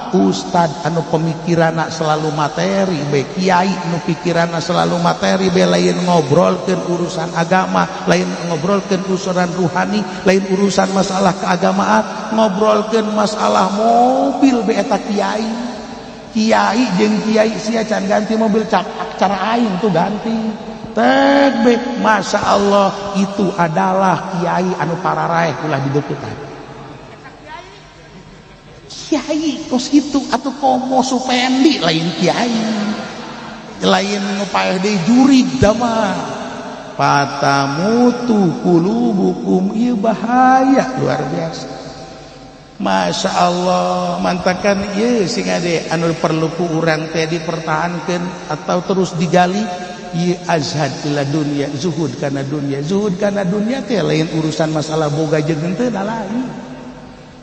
ustad anu pemikiranna selalu materi be, kiai nu pikiranna selalu materi be, lain ngobrolkeun urusan agama, lain ngobrolkeun urusan ruhani, lain urusan masalah keagamaan, ngobrolkeun masalah mobil be eta kiai. Kiai jeung kiai sia can ganti mobil, cara aing tuh ganti. Tek be, Masya Allah, itu adalah kiai anu pararaeh ulah dideketan. Kiai kos itu atau komo Supendi lain kiai, lain nu paeh deui jurig mah. Fatamutu qulubukum, ieu bahaya luar biasa. Masya Allah, mantakan ieu sing ade anu perlu ku urang teh dipertahankeun atau terus digali ieu azhad ila dunya, zuhud kana dunya. Zuhud kana dunya teh lain urusan masalah boga jeung henteu, lain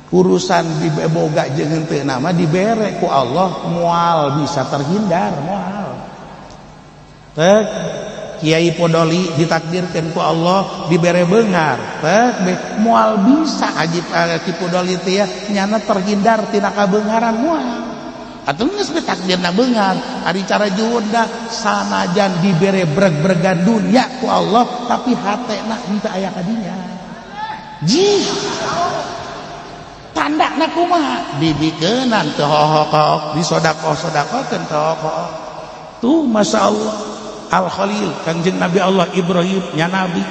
urusan boga jeung henteu nama dibere ku Allah, moal bisa terhindar, moal. Tek Kiai Podoli ditakdirkan ku Allah dibere beunghar, tek moal bisa Haji Ki Podoli teh ya nyana terhindar tina kabeungharan, moal. Atuh geus takdirna beunghar, ari cara juhudna sanajan dibere breg-bregan dunya ku Allah tapi hatena henteu aya ka dinya. Jih tanda na kumaha dibikeunan teu hohok, disodakoh-sodakohkeun teu hohok. Tuh Masya Allah, Al Khalil Kangjeng Nabi Allah Ibrahim, nya nabi,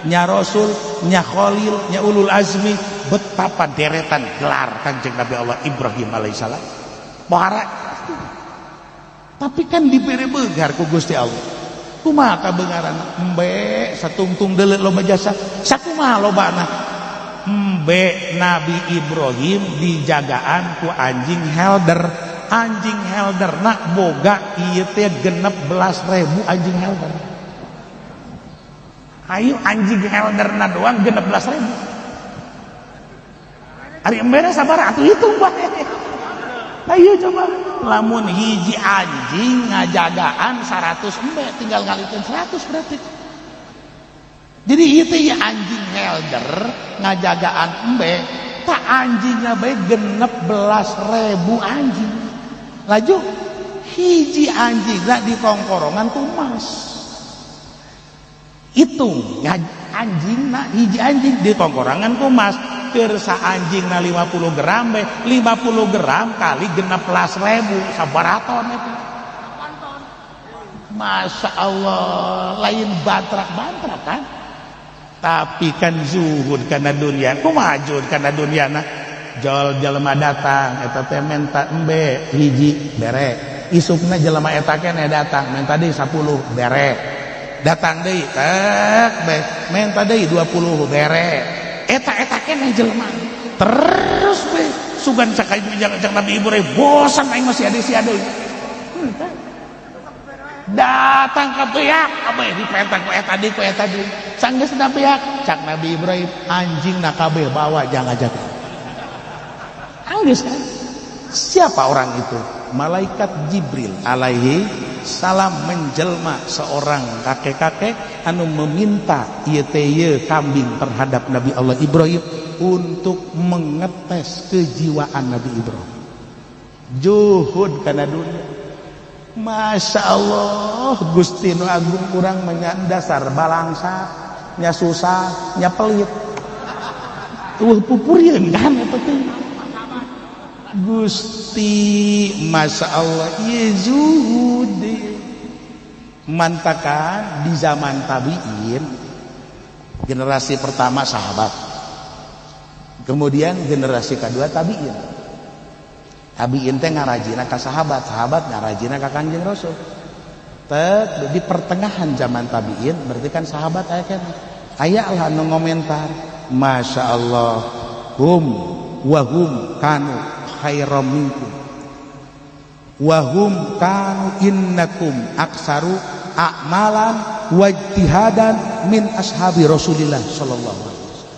nya rasul, nya khalil, nya ulul azmi, betapa deretan gelar Kangjeng Nabi Allah Ibrahim alaihissalam. Pohara. Tapi kan dibere beunghar ku Gusti Allah. Kumaha kabeungharan? Embe satungtung deuleu loba jasa. Sakumaha lobana? Embe Nabi Ibrahim dijagaan ku anjing helder. Anjing helder nak boga ieu teh 16.000 anjing helder. Ayo anjing helderna doang 16.000. Ari embena sabar atuh hitung bae. Ayo coba lamun hiji anjing ngajagaan 100 embe tinggal ngalikeun 100 berarti. Jadi itu ya anjing helder ngajagaan embe, tak anjingnya bae 16.000 anjing. Laju hiji anjing lah di kongkorongan ku emas. Hitung anjing na hiji anjing di kongkorongan ku emas. Keur anjing na 50 gram be, 50 gram kali 16.000 sabaraha ton itu. Masya Allah, lain bantrak-bantrak kan? Tapi kan zuhud karena dunia, kumaha zuhud karena dunia na? Jol jelema datang eta teh menta embe hiji bere, isukna jelema eta keneh datang menta deui 10 bere, datang deui tek be menta deui 20 bere, eta eta keneh jelema terus be sugan cak cak Nabi Ibrahim bosan aing masih ada si ada datang ke beak kabeh dipentang ku eta deui ku eta deui sanggeus beak cak Nabi Ibrahim anjing na kabeh bawa jangan jaga anggeus kan. Siapa orang itu? Malaikat Jibril alaihi salam menjelma seorang kakek-kakek anu meminta ieu teh ieu kambing terhadap Nabi Allah Ibrahim untuk mengetes kejiwaan Nabi Ibrahim. Juhud kana dunia. Masya Allah, Gusti nu agung kurang dasar balangsa, nya susah, nya pelit. Tuh pupurieun kan eta teh. Gusti, Masya Allah, ieu zuhud. Mantakan di zaman tabiin, generasi pertama sahabat, kemudian generasi kedua tabiin. Tabiin teh ngarajina ka sahabat, sahabat ngarajina ka Kangjeng Rasul. Tek di pertengahan zaman tabiin berarti kan sahabat aya keneh. Aya lah anu ngomentar, Masya Allah, hum wa hum kanu khairam minkum wa hum kanu innakum aksaru a'malan wajtihadan min ashabi Rasulillah sallallahu alaihi wasallam.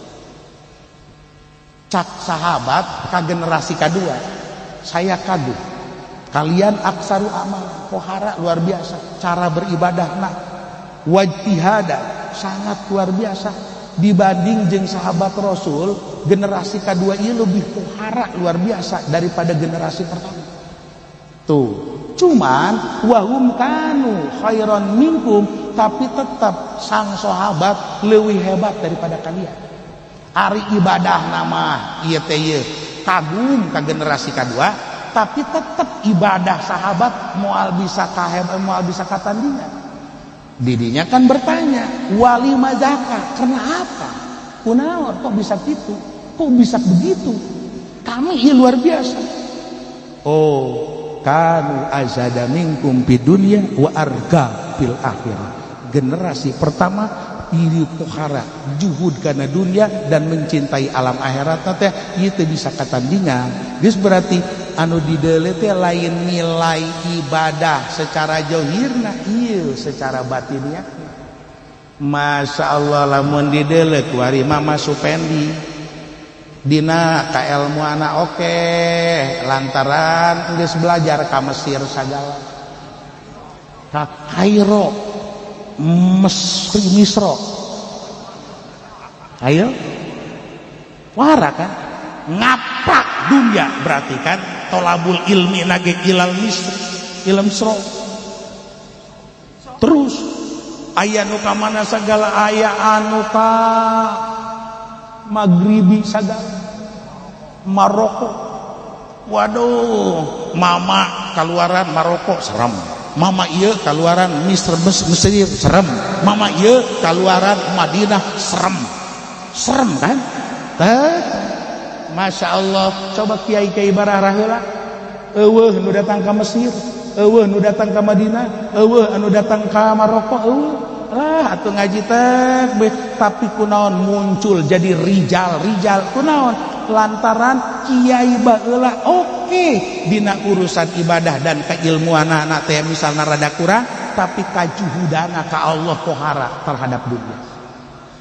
Cak sahabat ka generasi kedua, "Saya kagum kalian, أكثر amal, pohara luar biasa cara beribadah, nah, واجتهادا sangat luar biasa dibanding jeng sahabat Rasul. Generasi kedua ini lebih pohara luar biasa daripada generasi pertama tuh. Cuman وهم كانوا خيرا منكم, tapi tetap sang sahabat lebih hebat daripada kalian. Ari ibadah nama ieu teh kagum ke generasi kedua, tapi tetap ibadah sahabat moal bisa kaheb, moal bisa katandingan." Didinya kan bertanya, ولم ذاك, karena apa, kunaon kok bisa gitu, kok bisa begitu, kami iya luar biasa? Oh, كانوا أزهد منكم في الدنيا وأرغب في الآخرة. Generasi pertama ini pohara juhud karena dunia dan mencintai alam akhirat teh itu bisa katandingan. Geus berarti anu dideuleu teh lain nilai ibadah secara johirna, ieu secara batinnya. Masya Allah, lamun dideuleu kuari Mama Supendi dina kaelmuanana oke, lantaran geus belajar ka Mesir sagala, ka Kairo, Mesir, Misro, ayo wara kan ngapak dunia, berarti kan طلب العلم nage إلى المصر إلى Misro. Terus aya nu ka mana segala, aya anu ka Maghribi sagala, Maroko. Waduh, mama keluaran Maroko serem, mama iya keluaran Misr, Mesir serem, mama iya keluaran Madinah serem, serem kan. Teh, Masya Allah, coba kiai-kiai barah heula, eueuh nu datang ke Mesir, eueuh nu datang ke Madinah, eueuh anu datang ke Maroko, eueuh lah atuh ngaji teh. Tapi kunaon muncul jadi rijal rijal? Kunaon? Lantaran kiai baheula oke dina urusan ibadah dan keilmuan anak teh misalnya rada kurang, tapi kajuhudana ka Allah pohara, terhadap dunia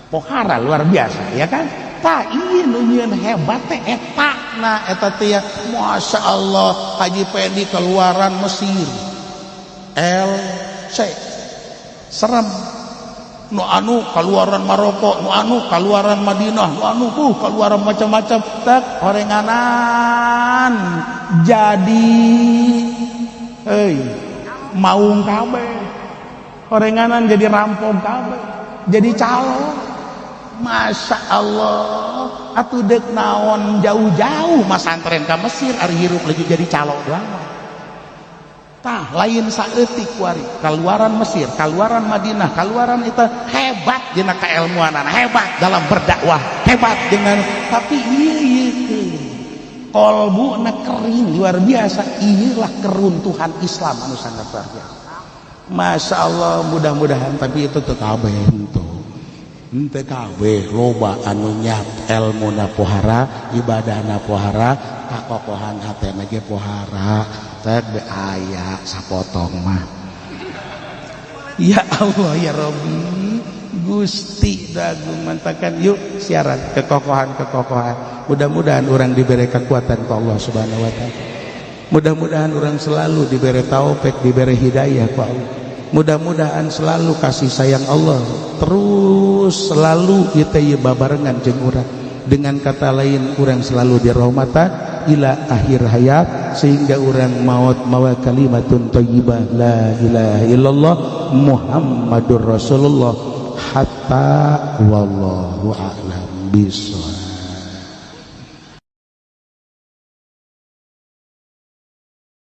pohara luar biasa, ya kan? Tak iya nu nyieun hebat teh eta. Nah, eta teh ya, Masya Allah, Haji Pendi keluaran Mesir L C serem, nu anu keluaran Maroko, nu anu keluaran Madinah, nu anu keluaran macam-macam, tak horenganan jadi euy maung kabeh, horenganan jadi rampok kabeh, jadi calo. Masya Allah, atuh dek naon jauh-jauh masantren ka Mesir, ari hirup lagi jadi calo doang. Tah, lain saeutik kuari kaluaran Mesir, kaluaran Madinah, kaluaran itu hebat dina keilmuanan, hebat dalam berdakwah, hebat dengan, tapi ieu ieu kolbuna kering luar biasa. Inilah keruntuhan Islam anu sangat luar biasa. Masya Allah, mudah-mudahan, tapi itu teu kabeh, henteu, henteu kabeh. Loba anu nyap elmuna pohara, ibadahna pohara, kakokohan hatena ge pohara, teh be aya sapotong mah. Ya Allah, ya Robbi, Gusti dagung mantakan. Yuk, siaran kekokohan kekokohan. Mudah-mudahan orang diberi kekuatan ke Allah Subhanahu wa Ta'ala. Mudah-mudahan orang selalu diberi taufik, diberi hidayah ku Allah. Mudah-mudahan selalu kasih sayang Allah terus selalu kita ieu babarengan jeung urang. Dengan kata lain, urang selalu dirahmatan ila akhir hayat, sehingga orang maut mawa كلمة طيبة لا إله إلا الله محمد رسول الله. حتى والله أعلم بالصواب.